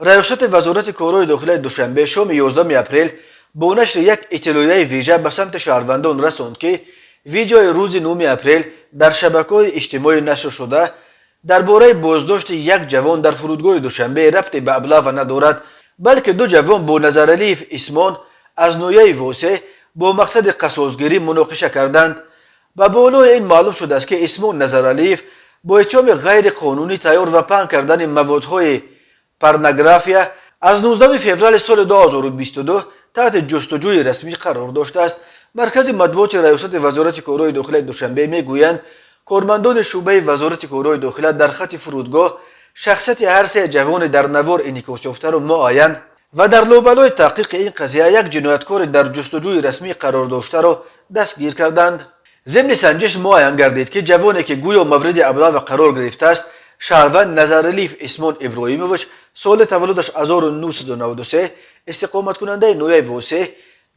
Раёсати Вазорати корҳои дохилаи Душанбе шоми 11 апрел бо нашри як иттилоияи вижа ба самти шаҳрвандон расонд, ки видеои рӯзи 9 апрел дар шабакаҳои иҷтимоӣ нашр шуда дар бораи боздошти як ҷавон дар фурудгоҳи Душанбе рабте ба облава надорад, балки ду ҷавон бо Назаралиев Исмон аз ноҳияи Восе бо мақсади қасосгирӣ муноқиша карданд. Ба болои ин маълум шудааст, ки Исмон Назаралиев бо иттиҳоми ғайриқонунӣ тайёр ва паҳн кардани маводҳои порнография аз 19 феврали соли 2022 таҳти ҷустуҷӯи расмӣ қарор доштааст. Маркази матбуоти Раёсати Вазорати корҳои дохилаи Душанбе мегӯянд, кормандони шӯъбаи Вазорати корҳои дохила дар хати фурудгоҳ шахсияти ҳар се ҷавони дар навор инъикосёфтаро муайян ва дар лобалои таҳқиқи ин қазия як ҷинояткори дар ҷустуҷӯи расмӣ қарор доштаро дастгир карданд. Зимни санҷиш муайян гардид, ки ҷавоне, ки гӯё мавриди облава қарор гирифтааст, шаҳрванд Назаралиев Исмон Иброҳимович, соли таваллудаш 1993, истиқоматкунандаи ноҳияи Восе,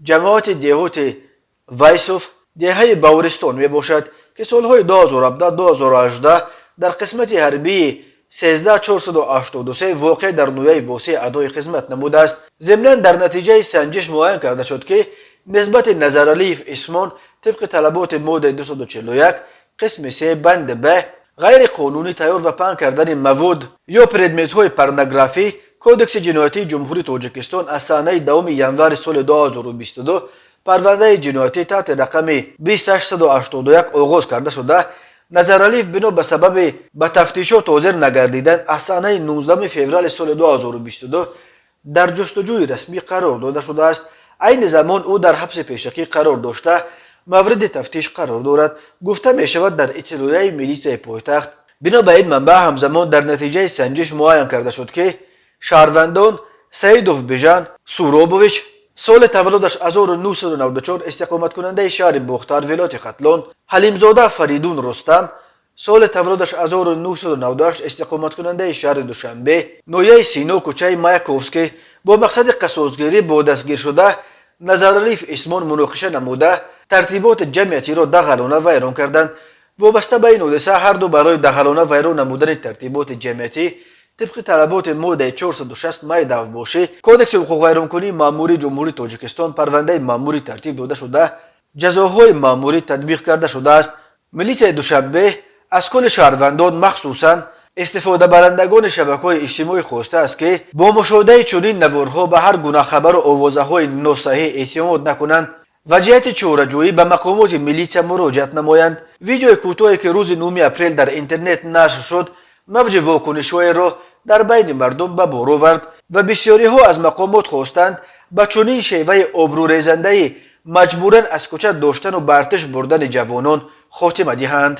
ҷамоати деҳоти Вайсов, деҳаи Баҳористон мебошад, ки солҳои 2017-2018 дар қисмати ҳарбии 13483 воқеъ дар ноҳияи Восе адои хизмат намудааст. Зимнан дар натиҷаи санҷиш муайян карда шуд, ки нисбати Назаралиев Исмон тибқи талаботи моддаи 241 қисми 3 банди б, ғайриқонунӣ тайёр ва паҳн кардани мавод ё предметҳои порнографӣ, Кодекси ҷиноятии Ҷумҳурии Тоҷикистон аз санаи 10 январи соли 2022 парвандаи ҷиноятӣ таҳти рақами 2881 оғоз карда шуда, Назаралиев бино ба сабаби ба тафтишот ҳозир нагардидан аз санаи 19 феврали соли 2022 дар ҷустуҷӯи расмӣ қарор дода шудааст. Айни замон ӯ дар ҳабси пешакӣ қарор дошта, мавриди тафтиш қарор дорад, гуфта мешавад дар иттилоияи милитсияи пойтахт. Бино ба ин манбаъ, ҳамзамон дар натиҷаи санҷиш муайян карда шуд, ки шаҳрвандон Саидов Бижан Суробович, соли таваллудаш 1994, истиқоматкунандаи шаҳри Бохтар, вилояти Хатлон, Ҳалимзода Фаридун Рустам, соли таваллудаш 1998, истиқоматкунандаи шаҳри Душанбе, ноҳияи Сино, кӯчаи Маяковский, бо мақсади қасосгирӣ бо дастгиршуда Назаралиев Исмон муноқиша намуда, тартиботи ҷамъиятиро дағалона вайрон карданд. Вобаста ба ин ҳодиса ҳарду барои дағалона вайрон намудани тартиботи ҷамъиятӣ тибқи талаботи моддаи 460 майдавбошӣ Кодекси ҳуқуқвайронкунии маъмурии Ҷумҳурии Тоҷикистон парвандаи маъмурӣ тартиб дода шуда, ҷазоҳои маъмурӣ татбиқ карда шудааст. Милитсияи Душанбе аз кулли шаҳрвандон, махсусан истифодабарандагони шабакаҳои иҷтимоӣ хостааст, ки бо мушоҳидаи чунин наворҳо ба ҳар гуна хабару овозаҳои носаҳеҳ эътимод накунанд ва ҷиҳати чораҷӯӣ ба мақомоти милитсия муроҷиат намоянд. Видеои кӯтоҳе, ки рӯзи 9 апрел дар интернет нашр шуд, мавҷи вокунишҳоеро дар байни мардум ба бор овард ва бисёриҳо аз мақомот хостанд, ба чунин шеваи обрӯрезандаи маҷбуран аз кӯча доштану ба артиш бурдани ҷавонон хотима диҳанд.